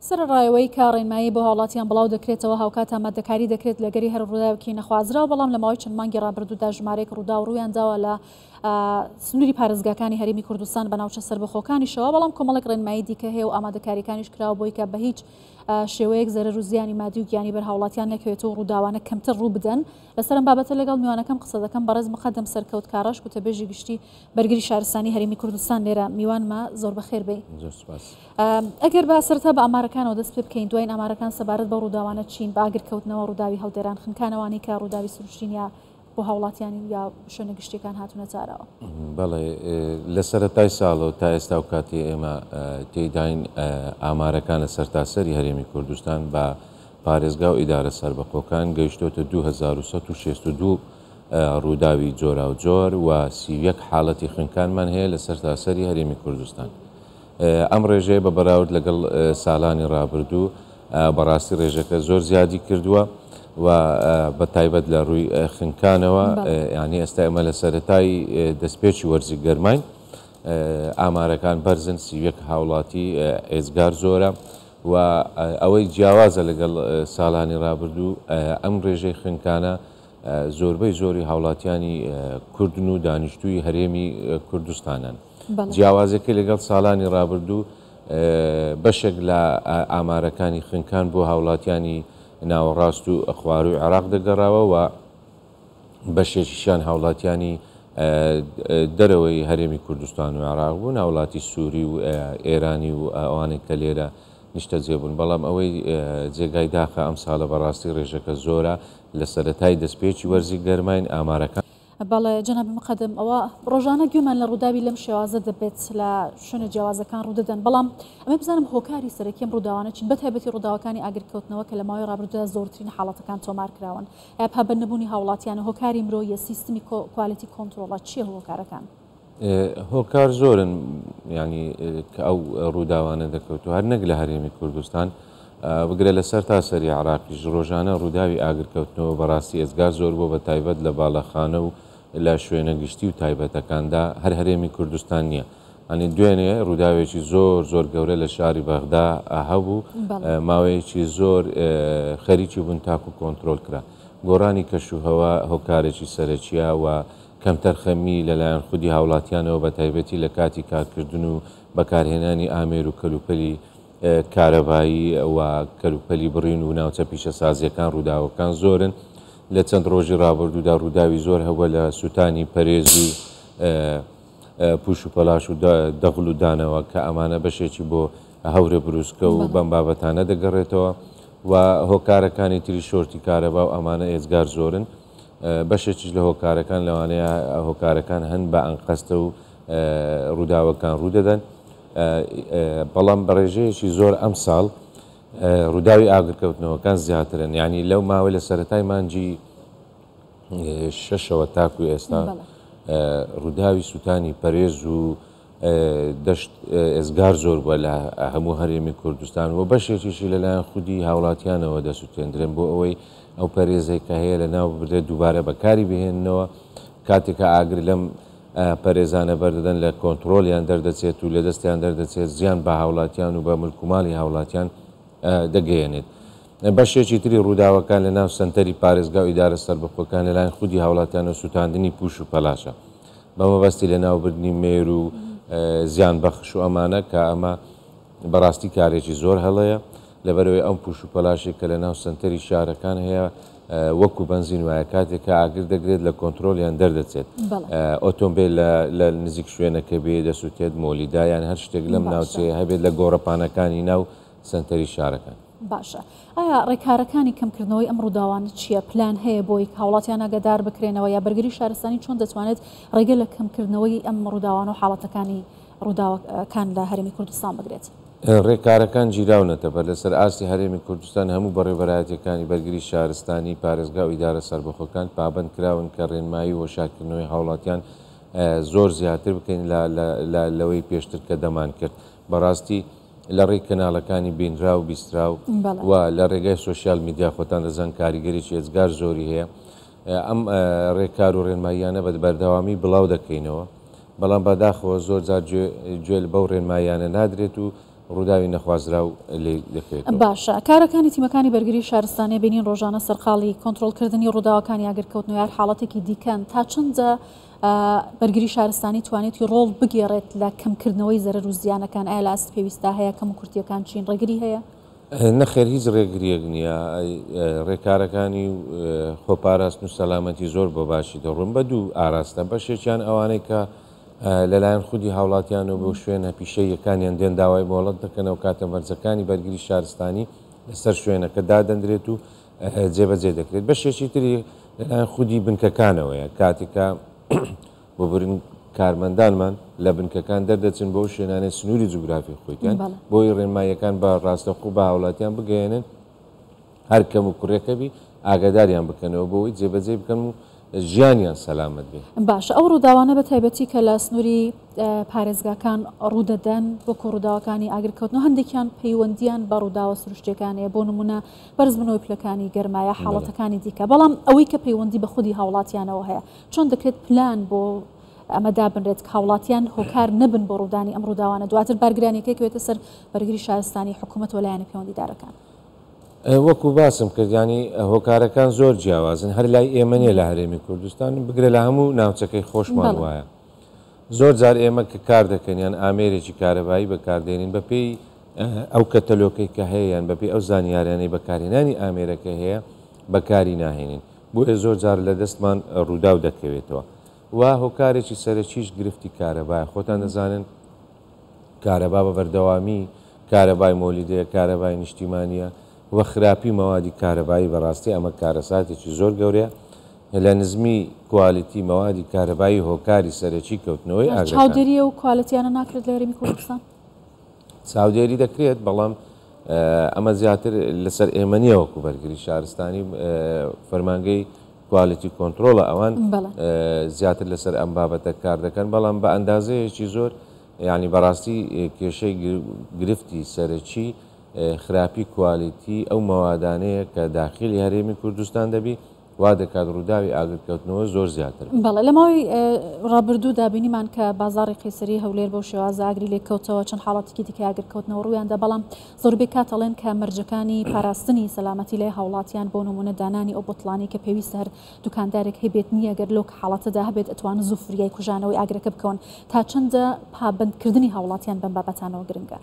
سەرەڕای ئەوەی کە ڕێنمایی بۆ هاوڵاتیان بڵاو دەکرێتەوە، هاوکات ئامادەکاری دەکرێت لە گەری هەر ڕووداوێکی نەخوازراو، بەڵام لە ماوەی چەند مانگی ڕابردوودا ژمارەیەک ڕووداو ڕوویانداوە لە سنووری پارێزگاکانی هەرێمی کوردستان بە ناوچە سەربەخۆکانیشەوە، بەڵام کۆمەڵێک ڕێنمایی دیکە هەیە و ئامادەکاریەکانیش کراوە بۆی کە بە هیچ شێوەیەک زەرەر و زیانی مادی و گیانی بەر هاوڵاتیان نەکەوێت و ڕووداوانە کەمتر ڕوو بدەن. لەسەر ئەم بابەتە لەگەڵ میوانەکەم قسە دەکەم، بەڕێز مقەدەم سەرکەوت کاڕەش، گوتەبێژی گشتی بەرگری شارستانی هەرێمی کوردستان لێرە میوانمە، زۆر بەخێر بێی. زۆر سوپاس. ئەگەر با سەرەتا بە ئامارەکانەوە دەست پێ بکەین، دوایین ئامارەکان سەبارەت بەو ڕووداوانە چین، بە ئاگرکەوتنەوە، ڕووداوی هەڵدێران، خنکانەوانەی کە ڕووداوی سروشتین یا بۆ هاوڵاتیان یا شوێنە گشتیەکان هاتوونەتە ئاراوە؟ بەڵێ، لە سەرەتای ساڵەوە تا ئێستا و کاتی ئێمە تێیداین ئامارەکان لە سەرتاسەری هەرێمی کوردستان بە پارێزگا و ئیدارە سەربەخۆکان گەیشتۆتە 2162 ڕووداوی جۆراوجۆر و 31 حاڵەتی خنکانمان هەیە لە سەرتاسەری هەرێمی کوردستان. ئەم ڕێژەیە بە بەراورد لەگەڵ ساڵانی ڕابردوو بەڕاستی ڕێژەکە زۆر زیادی کردووە و بە تایبەت لە ڕووی خنکانەوە یعنی ئێستا ئێمە لە سەرەتای دەستپێکی وەرزی گەرماین ئامارەکان بەرزن 31 هاوڵاتی ئێجگار زۆرە و ئەوەی جیاوازە لەگەڵ ساڵانی ڕابردوو ئەم ڕێژەی خنکانە زۆربەی زۆری هاوڵاتیانی کوردن و دانیشتووی هەرێمی کوردستانن. جیاوازیەکەی لەگەڵ ساڵانی ڕابردوو بەشێک لە ئامارەکانی خنکان بۆ هاوڵاتیانی ناوەڕاست و خوارووی عێراق دەگەڕاوە و بەشێکیشیان هاوڵاتیانی دەرەوەی هەرێمی کوردستان و عێراق بوون، هاوڵاتی سووری و ئێرانی و ئەوانەی کە لێرە نیشتەجێ بوون، بەڵام ئەوەی جێگای داخە ئەمساڵە بەڕاستی ڕێژەکە زۆرە، لە سەرەتای دەستپێکی وەرزی گەرماین ئامارەکان. بەڵێ جەنابی مقەدەم، ئەوە ڕۆژانە گوێمان لە ڕووداوی لەم شێوازە دەبێت لە شوێنە جیاوازەکان ڕوودەدەن، بەڵام ئەمە بزانم هۆکاری سەرەکی ئەم ڕووداوانە چین، بەتایبەتی ڕووداوەکانی ئاگرکەوتنەوە کە لە ماوەی ڕابردوودا زۆرترین حاڵەتەکان تۆمار کراون، ئایا پابەند نەبوونی هاوڵاتیانە، هۆکاری مرۆییە، سیستمی quality control ە، چییە هۆکارەکان؟ هۆکار زۆرن یانی کە ئەو ڕووداوانە دەکەوتوە هەر نەک لە هەرێمی کوردستان بگرە لە سەر تا سەری عراقیش ڕۆژانە ڕووداوی ئاگرکەوتنەوە بەڕاستی ئێجگار زۆر بۆ بە تایبەت لە باڵەخانە و لە شوێنە گشتی و تایبەتەکاندا هەر هەرێمی کوردستان نییە ئەنی دوێنێ ڕووداوێکی زۆر زۆر گەورە لە شاری بەغدا هەبوو ماوەیەکی زۆر خەریکی بوون تاکو کۆنترۆل کرا گۆڕانی کەشوهەوا هۆکارێکی سەرەکیە و کەمتەرخەمی لەلایەن خودی هاوڵاتیانەوە بەتایبەتی لە کاتی کارکردن و بەکارهێنانی ئامێر و کەلوپەلی کارەبایی و کەلوپەلی بڕین و ناوچە پیشەسازییەکان ڕووداوەکان زۆرن. لە چەند ڕۆژی ڕابردوودا ڕووداوی زۆر هەبووە لە سووتانی پەرێز و پوش و پەلاش و دەغل و دانەوە کە ئەمانە بەشێکی بۆ هەورە بروسکە و بەم بابەتانە دەگەڕێتەوە و هۆکارەکانی تری شۆرتی کارەبا و ئەمانە ئێجگار زۆرن. بەشێکیش لە هۆکارەکان لەوانەیە هۆکارەکان هەن بە ئەنقەستە و ڕووداوەکان ڕوودەدەن، بەڵام بە ڕێژەیەکی زۆر ئەمساڵ ڕووداوی ئاگرکەوتنەوەکان زیاترن، یعنی لەو ماوەی لە سەرەتای مانگی شەشەوە تاکو ئێستا ڕووداوی سووتانی پەرێز و دەشت ئێزگار زۆر بووە لە هەموو هەرێمی کوردستان و بەشێکیشی لەلایەن خودی هاوڵاتیانەوە دەسوتێندرێن بۆ ئەوەی ئەو پەرێزەی کە هەیە لە ناو ببرێت دووبارە بەکاری بهێننەوە کاتێک کە ئاگر لەم پەرێزانە بەردەدەن لە کۆنتڕۆڵیان دەردەچێت و لە دەستیان دەردەچێت زیان بە هاوڵاتیان و بە ملک و ماڵی هاوڵاتیان دەگەیەنێت. بەشێکی تری ڕووداوەکان لە ناو سەنتەری پارێزگا و ئیدارە سەربەخۆکان لەلایەن خودی هاوڵاتیانەوە سووتاندنی پووش و پەلاشە بە مەبەستی لەناوبردنی مێر و زیان بەخش و ئەمانە کە ئەمە بەڕاستی کارێکی زۆر هەڵەیە لەبەرئەوەی ئەم پوش و پەلاشێک کە لەناو سەنتەری شارەکان هەیە وەکو بەنزین وایە کاتێک کە ئاگر دەگرێت لە کۆنترۆڵیان دەردەچێت ئۆتۆمبیل لە نزیک شوێنەکە بێ دەسوتێت مۆلیدا یان هەر شتێک لەم ناوچەیە هەبێت لە گۆڕەپانەکانی ناو سەنتەری شارەکان. باشە ئایا ڕێکارەکانی کەمکردنەوەی ئەم ڕووداوانە چییە؟ پلان هەیە بۆی کە هاوڵاتیان ئاگادار بکرێنەوە یا بەرگری شارستانی چۆن دەتوانێت ڕێگە لە کەمکردنەوەی ئەم ڕووداوانە و حاڵەتەکانی ڕووداوەکان لە هەرێمی کوردستان بگرێت؟ ڕێکارەکان گیراونەتە بەر، لەسەر ئاستی هەرێمی کوردستان هەموو بەڕێوەبەرایەتییەکانی بەرگری شارستانی، پارێزگا و ئیدارە سەربەخۆکان پابەند کراون کە ڕێنمایی و هۆشیارکردنەوەی هاوڵاتیان زۆر زیاتر بکەین لە لەوەی پێشتر کە دەمانکرد. بەڕاستی لە ڕێی کەناڵەکانی بینراو و بیستراو و لە ڕێگای سۆشیال میدیا خۆتان دەزان کاریگەریی ئێجگار زۆری هەیە. ئەم ڕێکار و ڕێنماییانە بە بەردەوامی بڵاو دەکەینەوە، بەڵام بەداخەوە زۆر جار گوێ بەو ڕێنماییانە نادرێت و ڕووداوی نەخوازراو لێی دەکەوێتەوە. باشە کارەکانی تیمەکانی بەرگری شارستانی بینین ڕۆژانە سەرقاڵی کۆنترۆڵکردنی ڕووداوەکانی ئاگرکەوتنەوە یار حاڵەتێکی دیکەن، تا چەندە بەرگری شارستانی توانێتی ڕۆڵ بگێڕێت لە کەمکردنەوەی زەرەر و زیانەکان، ئایا لە ئاست پێویستدا هەیە، کەموکورتییەکان چین، ڕێگری هەیە؟ نەخێر هیچ ڕێگرییەک نییە، ڕێکارەکانی خۆپاراستن و سەلامەتی زۆر بە باشی دەڕۆن بە دوو ئاراستە، بەشێکیان ئەوانەی کە لەلایەن خودی هاوڵاتیانەوە بۆ شوێنە پیشەییەکانیان دێن داوای مۆڵەت دەکەن، ئەوکاتە مەرجەکانی بەرگری شارستانی لەسەر شوێنەکە دادەندرێت و جێبەجێ دەکرێت. بەشێکی تری لەلایەن خودی بنکەکانەوەیە، کاتێک کە ببورن کارمەندانمان لە بنکەکان دەردەچن بۆ شوێنانەی سنووری جوگرافی خۆیان بۆی ڕێنماییەکان بە ڕاستەوخۆ بە هاوڵاتیان بگەیەنن، هەر کەم و کوڕێکە بی ئاگاداریان بکەنەوە بۆ ئەوەی جێبەجێی بکەن و ژیانیان سەلامەت بێ. باشە ئەو ڕووداوانە بە تایبەتی کە لە سنووری پارێزگاکان ڕوودەدەن وەکو ڕووداوەکانی ئاگرکەوتنەوە هەندێکیان پەیوەندیان بە ڕووداوە سروشتیەکان هەیە بۆ نمونە بەرزبوونەوەی پلەکانی گەرما یا حاڵەتەکانی دیکە بەڵام ئەوەی کە پەیوەندی بە خودی هاوڵاتیانەوە هەیە چۆن دەکرێت پلان بۆ ئەمە دابنرێت کە هاوڵاتیان هۆکار نەبن بۆ ڕوودانی ئەم ڕووداوانە دواتر بارگرانیەکەی کەوێتە سەر بەرگری شارستانی حکوومەت و لایەنە پەیوەندیدارەکان؟ وەکو باسم کرد یانی هۆکارەکان زۆر جیاوازن هەر لای ئێمە نیە لە هەرێمی کوردستان بگرە لە هەموو ناوچەکەی خۆشمان وایە زۆر جار ئێمە کە کار دەکەین یان ئامێرێکی کارەبایی بەکاردێنین بەپێی ئەو کەتەلۆکەی کە هەیە یان بەپێی ئەو زانیاریانەی بەکارهێنانی ئامێرەکە هەیە بەکاری ناهێنین بۆیە زۆر جار لە دەستمان ڕووداو دەکەوێتەوە و هۆکارێکی سەرەکیش گرفتی کارەبایە خۆتان دەزانن کارەبا بە بەردەوامی کارەبای مۆلیدەیە، کارەبای نیشتیمانییە و خراپی مەوادی کارەبایی بەڕاستی ئەمە کارەساتێکی زۆر گەورەیە. لە نزمی کوالیتی مەوادی کارەبایی هۆکاری سەرەکی کەوتنەوەی ئاگرەکانە. چاودێری ئەو کوالێتیانە ناکرێت لە هەرێمی کوردستان؟ چاودێری دەکرێت، بەڵام ئەمە زیاتر لەسەر ئێمە نییە وەکو بەرگری شارستانی، فەرمانگەی کوالیتی کۆنترۆڵە ئەوان زیاتر لەسەر ئەم بابەتە کار دەکەن، بەڵام بە ئەندازەیەکی زۆر یانی بەڕاستی کێشەی گرفتی سەرەکی خراپی کوالیتی ئەو مەوادانەیە کە داخیلی هەرێمی کوردستان دەبی وا دەکات ڕووداوی ئاگرکەوتنەوە زۆر زیاتر بێت. بەڵێ لە ماوەی ڕابردوودا بینیمان کە بازاڕی قەیسەری هەولێر بەو شێوازە ئاگری لێکەوتەوە، چەند حاڵەتێکی دیکەی ئاگرکەوتنەوە ڕوویاندا، بەڵام زۆربەی کات ئەڵێن کە مەرجەکانی پاراستنی سەلامەتی لای هاوڵاتیان بۆ نموونە دانانی ئەو بوتڵانەی کە پێویستە هەر دوکاندارێک هەیبێت نییە گەر لەو حاڵەتەدا هەبێت ئەتوانن زوو فریای کوژانەوەی ئاگرەکە بکەون تا چەندە پابەندکردنی هاوڵاتیان بەم بابەتانەوە گرنگە؟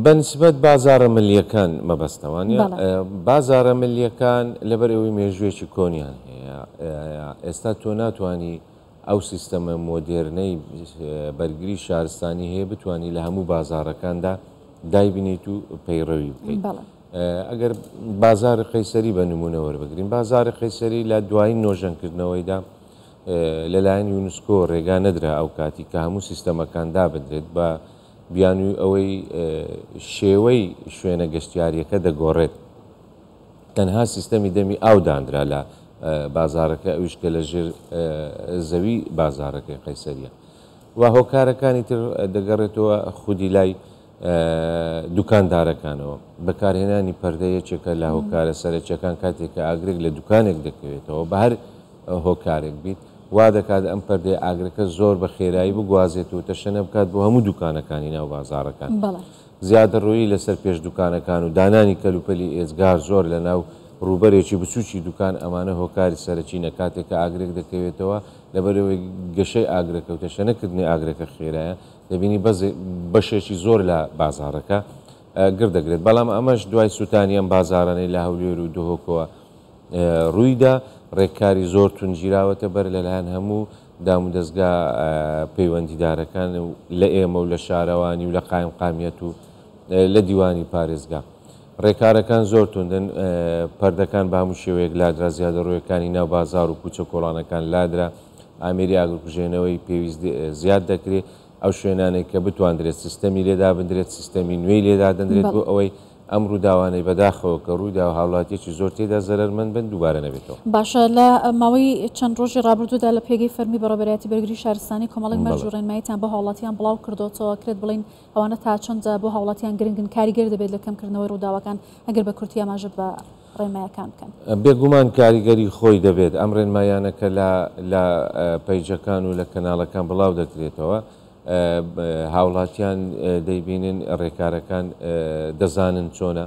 بە نسبەت بازاڕە ملییەکان مەبەستە وانیە؟ بازاڕە ملییەکان لەبەر ئەوەی مێژوویەکی کۆنیان هەیە ئێستا تۆ ناتوانی ئەو سیستەمە مۆدێرنەی بەرگری شارستانی هەیە بتوانی لە هەموو بازاڕەکاندا دایبنیت و پەیڕەوی بکەیت. ئەگەر بازاڕی قەیسەری بە نموونە وەربگرین، بازاڕی قەیسەری لە دوایین نۆژەنکردنەوەیدا لەلایەن یونسکۆ ڕێگا نەدرا ئەو کاتی کە هەموو سیستەمەکان دابنرێت بە بیانووی ئەوەی شێوەی شوێنە گەشتیارییەکە دەگۆڕێت. تەنها سیستەمی دەمی ئاو دانرا لە بازاڕەکە ئەویش کە لە ژێر زەوی بازاڕەکەی قەیسەریە و هۆکارەکانی تر دەگەڕێتەوە خودی لای دوکاندارەکانەوە. بەکارهێنانی پەردە یەکێکە لە هۆکارە سەرەکیەکان کاتێک کە ئاگرێک لە دوکانێک دەکەوێتەوە بە هەر هۆکارێک بیت وا دەکات ئەم پەردەی ئاگرەکە زۆر بە خێرایی بگوازێت و تەشەنە بکات بۆ هەموو دوکانەکانی ناو بازاڕەکان. زیادەڕۆیی لەسەر پێش دوکانەکان و دانانی کەلوپەلی ئێجگار زۆر لەناو ڕووبەرێکی بچووکی دوکان ئەمانە هۆکاری سەرەکینە کاتێک کە ئاگرێک دەکەوێتەوە لەبەرئەوەی گەشەی ئاگرەکە و تەشەنەکردنی ئاگرەکە خێرایە دەبینی بەشێکی زۆر لە بازاڕەکە گڕ دەگرێت بەڵام ئەمەش دوای سووتانی ئەم بازاڕانەی لە هەولێر و دهۆکەوە ڕوویدا ڕێککاری زۆر توند گیراوەتە بەر لەلایەن هەموو دامودەزگا پەیوەندیدارەکان و لە ئێمە و لە شارەوانی و لە قایمقامیەت و لە دیوانی پارێزگا. ڕێکارەکان زۆر توندن، پردەکان بە هەموو شێوەیەک لادرا، زیادەڕۆیەکانی ناو بازاڕ و کوچە و کۆڵانەکان لادرا، ئامێری ئاگرکوژێنەوەی پێویست زیاد دەکرێت، ئەو شوێنانەی کە بتواندرێت سیستەمی لێ دابندرێت، سیستەمی نوێی لێ دادەندرێت بۆ ئەوەی ئەم ڕووداوانەی بەداخەوە کە ڕوویدا و هاوڵاتیەکی زۆر تێیدا زەرەرمەند بن دووبارە نەبێتەوە. باشە لە ماوەی چەند ڕۆژی ڕابردوودا لە پێگەی فەرمی بەڕێوەبەرایەتی بەرگری شارستانی کۆمەڵێک مەرج و ڕێنماییتان بۆ هاوڵاتیان بڵاو کردۆتەوە، کرێت بڵێین ئەوانە تا چەند بۆ هاوڵاتیان گرنگن، کاریگەر دەبێت لە کەمکردنەوەی ڕووداوەکان، ئەگەر بە کورتی ئاماژە بە ڕێنمایەکان بکەن. بێگومان کاریگەری خۆی دەبێت، ئەم ڕێنماییانە کە لە لە پەیجەکان و لە کەناڵەکان بڵاو دەکرێتەوە هاوڵاتیان دەیبینن ڕێکارەکان دەزانن چۆنە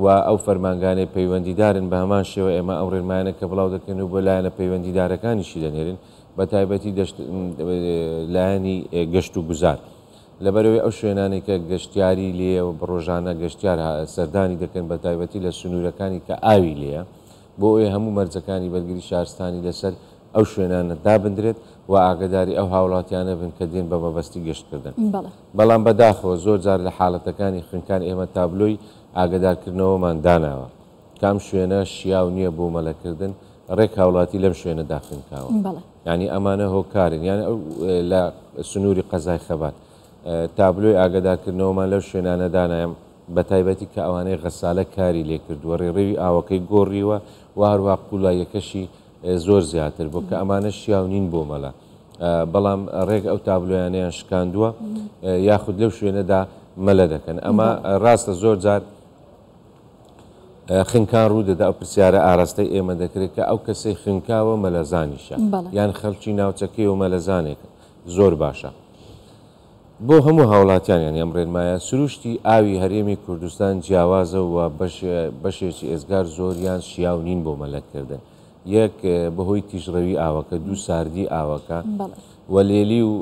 و ئەو فەرمانگانەی پەیوەندیدارن بە هەمان شێوە ئێمە ئەو ڕێنمایانە کە بڵاو دەکەن و بۆ لایەنە پەیوەندیدارەکانیشی دەنێرین بە تایبەتی لایەنی گەشت و گوزار. لەبەرئەوەی ئەو شوێنانەی کە گەشتیاری لێیە و ڕۆژانە گەشتیار سەردانی دەکەن بە تایبەتی لە سنوورەکانی کە ئاوی لێیە بۆ ئەوەی هەموو مەرجەکانی بەرگری شارستانی لەسەر ئەو شوێنانە دابندرێت و ئاگەداری ئەو هاوڵاتیانە بن کە دێن بە مەبەستی گەشتکردن. بەڵام بەداخەوە زۆر جار لە حاڵەتەکانی خنکان ئێمە تابلۆی ئاگەدارکردنەوەمان داناوە کە ئەم شوێنە شیاو نییە بۆ مەلەکردن، ڕێک هاوڵاتی لەم شوێنەدا خنکاوە. یانی ئەمانە هۆکارن یان ئەو لە سنووری قەزای خەبات تابلۆی ئاگەدارکردنەوەمان لەو شوێنانە دانایم بە تایبەتی کە ئەوانەی غەسالە کاری لێکردووە ڕێڕەوی ئاوەکەی گۆڕیوە و هەروەها قوڵاییەکەشی زۆر زیاتر بوو کە ئەمانە شیاو نین بۆ مەلا بەڵام ڕێک ئەو تابلۆیانەیان شکاندووە یاخود لەو شوێنەدا مەلە دەکەن ئەمە ڕاستە زۆر جار خنکان ڕوو دەدا ئەو پرسیارە ئاراستەی ئێمە دەکرێت کە ئەو کەسەی خنکاوە مەلەزانیشە یان خەڵکی ناوچەکەی و مەلەزانێکە زۆر باشە بۆ هەموو هاوڵاتیان یانی ئەم ڕێنمایە سروشتی ئاوی هەرێمی کوردستان جیاوازە و بەشێکی ئێزگار زۆریان شیاو نین بۆ مەلەکردن یەک بەهۆی تیژڕەوی ئاوەکە دوو ساردی ئاوەکە و لێلی و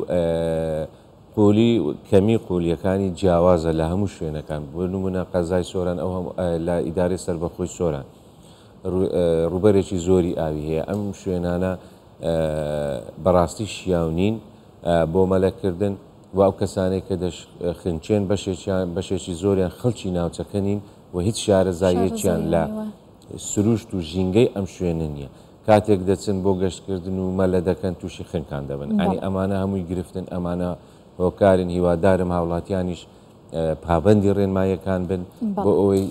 قولی کەمی قولیەکانی جیاوازە لە هەموو شوێنەکان بۆ نمونە قەزای سۆران ئەو هەموو لە ئیدارەی سەربەخۆی سۆران ڕووبەرێکی زۆری ئاوی هەیە ئەم شوێنانە بەڕاستی شیاو نین بۆ مەلەکردن و ئەو کەسانەی کە دەشخنچێن بەشێکیان بەشێکی زۆریان خەڵکی ناوچەکە نین و هیچ شارەزاییەکیان لە سروشت و ژینگەی ئەم شوێنە نییە. کاتێک دەچن بۆ گەشتکردن و مەلە دەکەن تووشی خنکان دەبن. یانی ئەمانە هەمووی گرفتن، ئەمانە هۆکارن، هیوادارم هاوڵاتیانیش پابەندی ڕێنماییەکان بن بۆ ئەوەی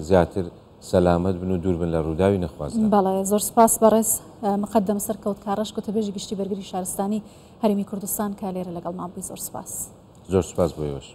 زیاتر سەلامەت بن و دوور بن لە ڕووداوی نەخوازراو. بەڵێ زۆر سپاس بەڕێز مقەدەم سەرکەوت کاڕەش گوتەبێژی گشتی بەرگری شارستانی هەرێمی کوردستان کە لێرە لەگەڵمان بووی زۆر سپاس. زۆر سپاس بۆ ئێوەش.